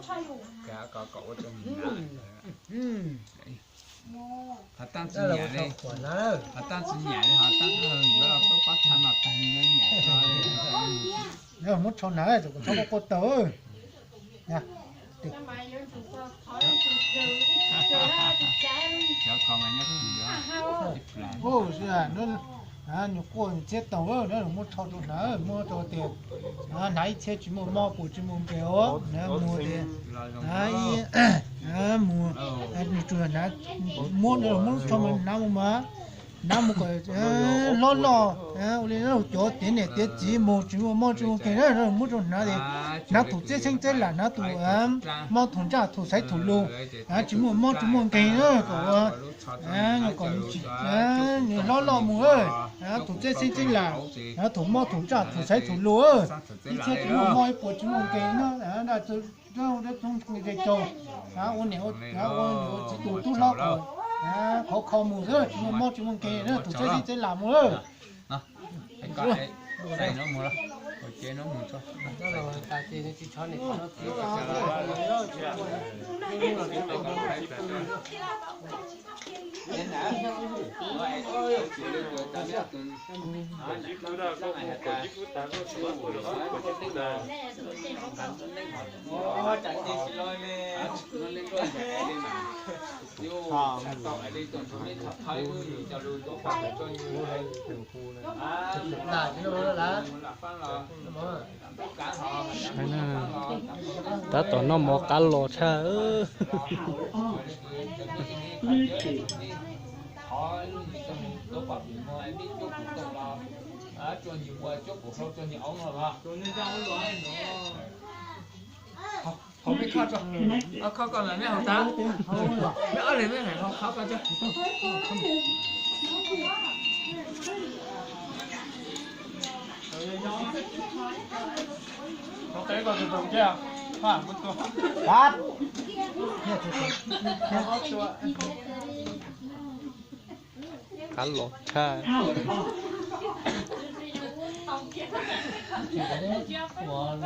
Kav kom kom ua rau nws na. Ho tab tsis nyiam li, ho tab tsis nyiam li, ho tab yuav los tuaj pab tha no tag nyiam li. Muab tsho hnav kom txhob quaj quaj taw. Cov ko mas nyob twg? Nyuam quaj txiab taug, muab tsho rau hnav, muab rau tias hnav ib txhiab tsis muaj mob puas tsis muaj nkeeg os, mus tias mus, nws tsuas hnav, muab, muab tsho mas hnav mus mas, hnav mus kom hlob loj, ua li cov tiav niam tiav txiv mus tsis muaj mob tsis muaj nkeeg na, muab rau hnav tias hnav thaum txeb xeeb txeb lam, hnav tus mob thaum ntsaj thaum xaiv thaum lus, tsis muaj mob tsis muaj nkeeg na, kom ua kom nws hlob loj mus, thaum txeb xeeb txeb lam, thaum mob thaum ntsaj thaum xaiv thaum lus, ib txhiab tsis muaj mob ib puas tsis muaj nkeeg na. Ua niam ua txiv tus tub hlob kom khov kho mus xwb, tsis muaj mob tsis muaj nkeeg na, thaum txeb xeeb txeb lam mus. Tab tom noj mov qab los tshaj. Hauv mej kho tso, kho koj mas mej haus tag, mej ob leeg mej hais ho kho koj tso. Qab los tshaj.